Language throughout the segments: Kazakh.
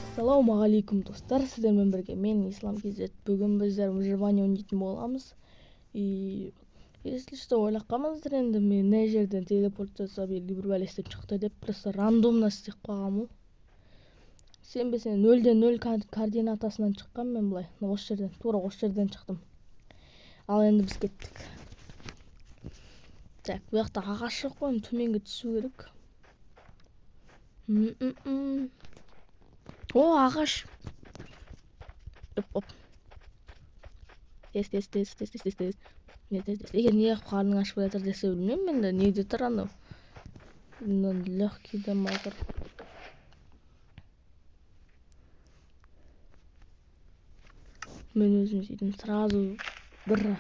Ассалаумағалейкум, достар! Сіздермен бірге мен, Ислам KZ. Бүгін біздер выживание ойнайтын боламыз. И если что, ойлап қалмаңыздар енді, мен мына жерден телепорт жасап или бір бәле істеп шықты деп, просто рандомно істеп қойғанмын ғой. Сенбесең, нөлде нөл координатасынан шыққанмын мен былай. Мына осы жерден, тура осы жерден шықтым. Ал енді біз кеттік. Так, бұл жақта ағаш жоқ қой, енді төменге түсу керек. О, ағаш. Оп, оп. Тез, тез, тез, тез, тез, тез, тез. Не, тез, тез. Егер не қарның ашып жатыр десе, білмеймін енді, не де тұр анау. Мындан легкий дем тұр. Мен өзім сөйтіп сразу бір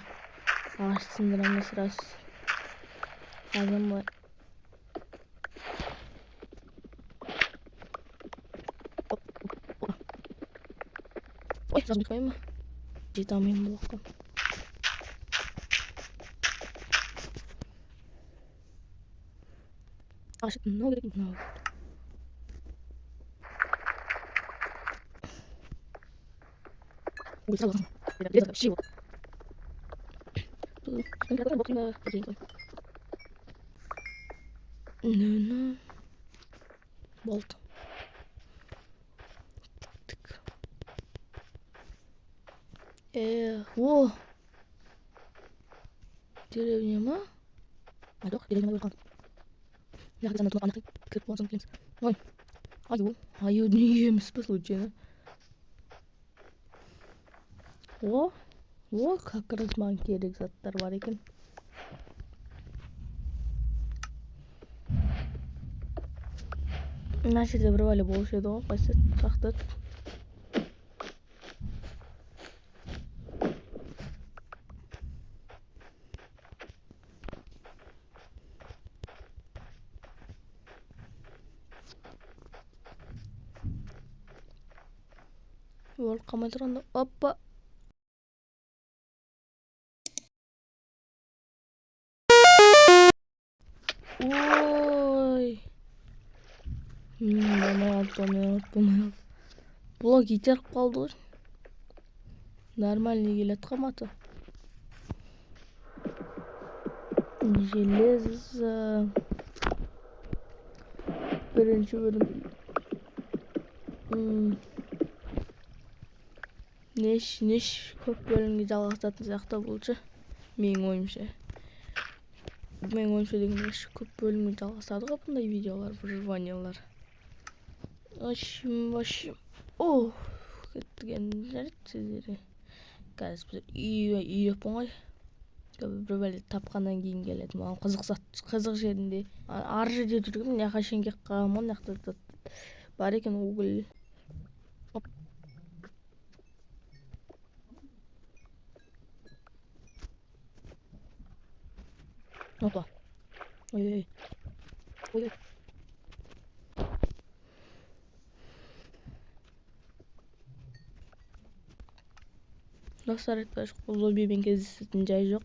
ағаш сындырамын да сразу қазам былай. Оп, оп, оп. Ой, сразу бүйтіп қояйын ба? Жете алмаймын бұл жаққа. Ағаш мынау керек, мынау керек. Ой, сразу аласың. Нөні. Болды. Кеттік. О! Деревня ма? А, жоқ, деревня өліп қалды. Мына жақта ана кіріп болған соң келеміз. Ой, аю, аю дүние емес па случайно? О, о, как раз маған керек заттар бар екен. Мына жерде бір бәле болушы еді ғой, қайсы жақта? Өліп қалмай тұрғанда, опа. Ой. Болмай қалды, болмай қалды, болмай қалды. Блок итеріп қалды ғой. Нормальный келе жатқан аты. Железо. Бірінші бөлім. Неш көп бөлімге жалғасатын сияқты бұл ше. Менің ойымша. Менің ойымша деген неш көп бөлімге жалғасады ғой бұндай видеолар, выживаниялар. В общем, о, кеттік енді, жарайды сіздерге. Қазір біз үй деп ғой. Бір бәле тапқаннан кейін келеді. Маған қызық зат, қызық жерінде. Ары жерде жүргенмін, мына жаққа шейін келіп қалғанмын ғой, мына жақта зат бар екен, уголь. Оп. Опа. Ой-ой-ой. Ой-ой. Достар, айтпай, бұл зомбимен кездесетін жай жоқ.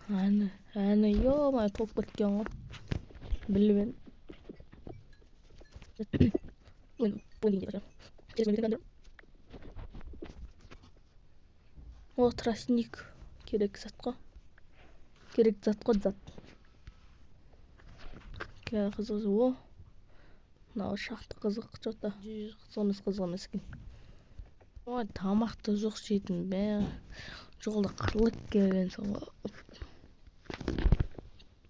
Әні, әні, ё-моё, толып кеткен ғой. Біліп едім. О, тростник керек зат қой. Керек зат қой, зат. Қызық, о. Мынау шақты қызық, что-то. Қызық емес, қызық емес екен. Ой, тамақ та жоқ жейтін, бә. Жолда қырылып келген соң ғой.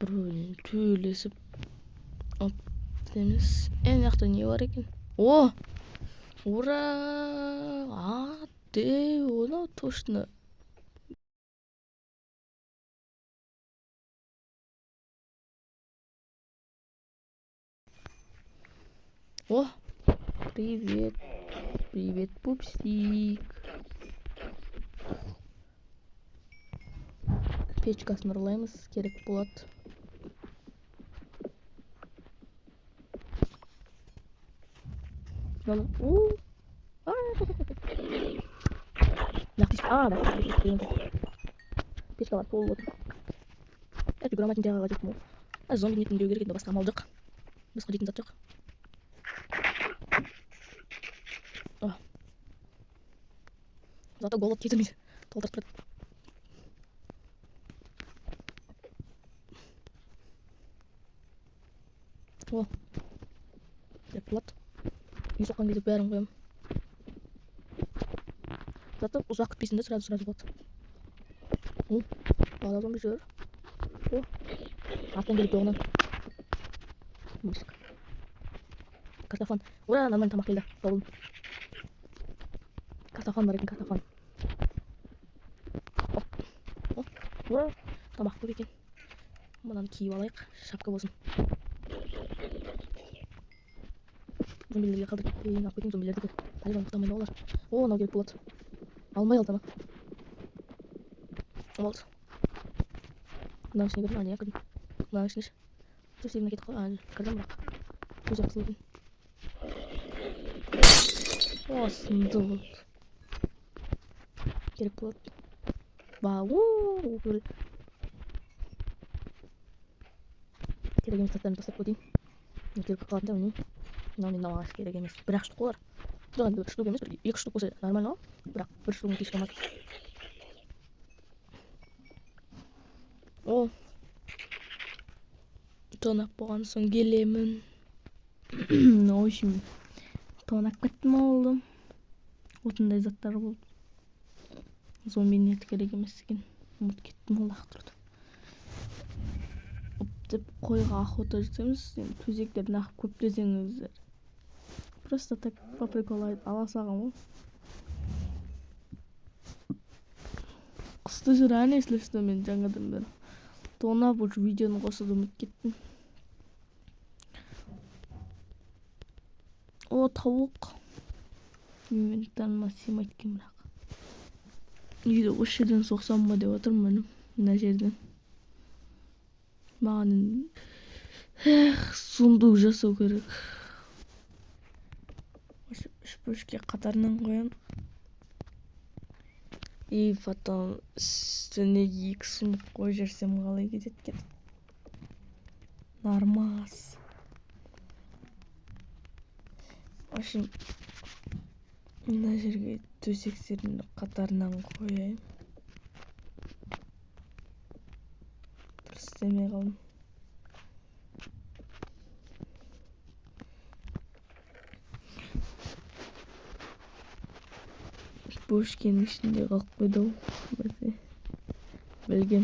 Біреумен төбелесіп. Оп, емес. Мына жақта не бар екен? О! Ура! А, де, анау точно. О! Привет. Привет, пупсик. Печкасын ұрлаймыз, керек болады. У. А, да, печкалар толып отыр. Жүгіре алмайтын жайға жеттім ғой. А, зомби нетін деу керек енді, басқа амал жоқ. Басқа жейтін зат жоқ. Зато голод кетірмейді, толтырып тұрады. О, деп болады. Үй соққан кезде бәрін қоямын. Зато ұзақ күтпейсің да, сразу сразу болады. О, бала зомби жүр. О, арттан келіп оғынан. Мысық. Картофан. Ура, нормально тамақ келді. Болдым. Картофан бар екен, картофан. Оп. Оп. Ура, тамақ көп екен. Мынаны киіп алайық, шапка болсын. Зомбилерге қалдырып кетпейін, алып кетейін зомбилерді. Әлі ұйықтамайды олар. О, мынау керек болады. Алмай қалды ана. Болды. Мынаның ішіне кірдім, а не кірдім. Мынаның ішіне ше. Төсегіне кетіп қалды. А, кірдім бірақ. Төсек қысылып екен. О, сынды болды. Керек болады. Ба, о, керек емес заттарын тастап кетейін. Не керек қалатын да білмеймін. Мынау мен мынау ағаш керек емес. Бір ақ штук олар. Жоқ, енді бір штук емес, бір екі штук болса нормально ғой. Бірақ бір штугын кеш қалмады. О, тонап болған соң келемін. В общем, тонап кеттім ауылды. Осындай заттар болды. Зомбидің еті керек емес екен. Ұмытып кеттім, ол лақтырды. Оп деп қойға охота жасаймыз. Енді төсектерді нағып көп десеңіздер. Просто так по приколу ала салған ғой. Қысты жүр әне, если что, мен жаңадан бері тонап уже видеоны қосуды ұмытып кеттім. О, тауық. Инвентарыма сыймайды екен бірақ. Үйді осы жерден соқсам ба деп отырмын міне, мына жерден. Маған эх, сундук жасау керек. Осы үш бөлшекке қатарынан қоямын. И потом үстіне екі сундук қойып жіберсем қалай кетеді екен? Нормас. В общем, мына жерге төсектерімді қатарынан қояйын. Дұрыс істемей қалдым. Бөшкенің ішінде қалып қойды ау. Бәсе. Білгем.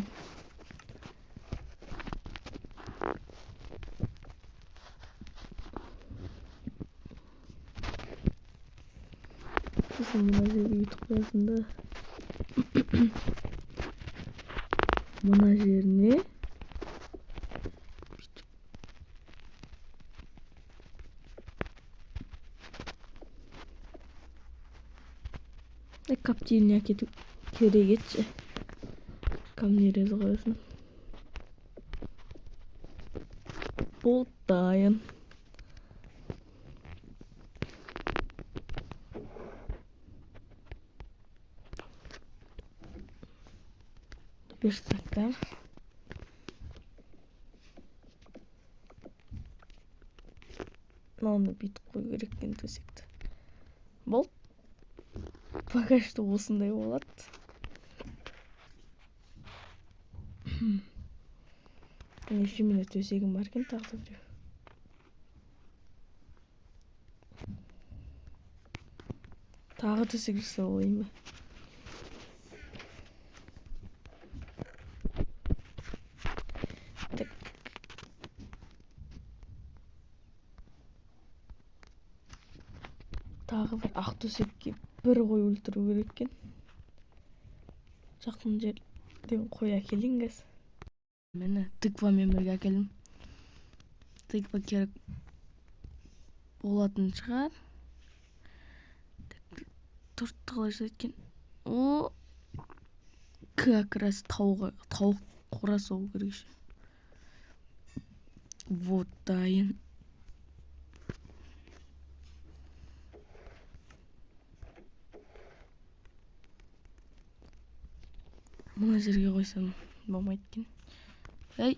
Сосын мына жерге үйтіп қоясың да. Мына жеріне бүйтіп. Коптильня әкету керек етші. Камнерез қоясың. Болды, дайын. Верстактар. Мынаны бүйтіп қою керек екен төсекті. Болды. Пока что осындай болады. Неше менде төсегім бар екен тағы да біреу. Тағы төсек жасап алайын ба? Так. Тағы бір ақ төсекке бір қой өлтіру керек екен. Жақын жерден қой әкелейін қазір. Міне тыквамен бірге әкелдім. Тыква керек болатын шығар. Так, тортты қалай жасайды екен? О, как раз тауық қора соғу керек еще. Вот дайын. Мына жерге қойсам болмайды екен. Ей,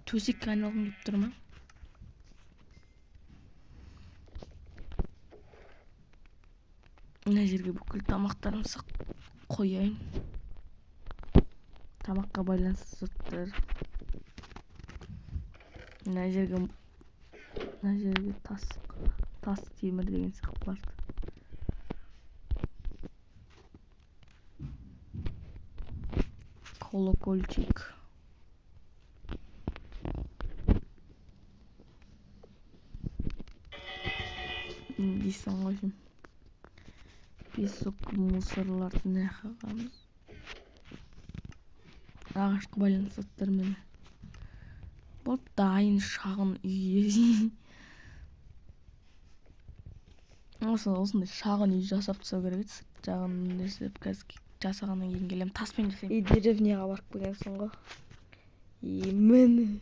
төсекке айналғым келіп тұр ма? Мына жерге бүкіл тамақтарымды қояйын. Тамаққа байланысты заттар. Мына жерге тас темір деген сияқтыларды. Колокольчик. Дейсің ғой. Песок, мусорларды мына жаққа қоямыз. Ағашқа байланысты заттар міне. Бұл дайын шағын үй. Осындай шағын үй жасап тастау керек еді. Сырт жағын нәрсе қазір жасағаннан кейін келемін. Таспен жасаймын. И деревняға барып келгенсің ғой. И міне.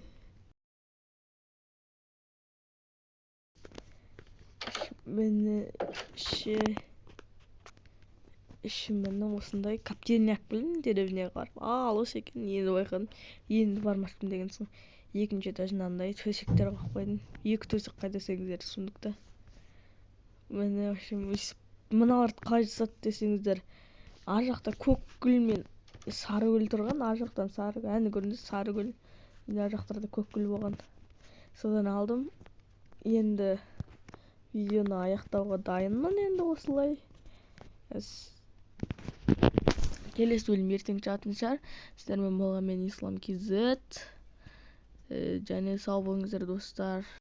Міне іші міне осындай коптильня алып келдім деревняға барып. Алыс екен, енді байқадым. Енді бармаспын деген соң екінші этажына андай төсектер қойып қойдым. Екі төсек қайда десеңіздер сундукта. Міне, в общем, өйстіп мыналарды қалай жасады десеңіздер, ар жақта көк гүл мен сары гүл тұрған, ар жақтан сары, әні көрінді сары гүл, енді ар жақтарда көк гүл болған. Содан алдым. Енді видеоны аяқтауға дайынмын енді осылай. Келесі бөлім ертең шығатын шығар. Сіздермен болған мен Ислам KZ. Және сау болыңыздар достар.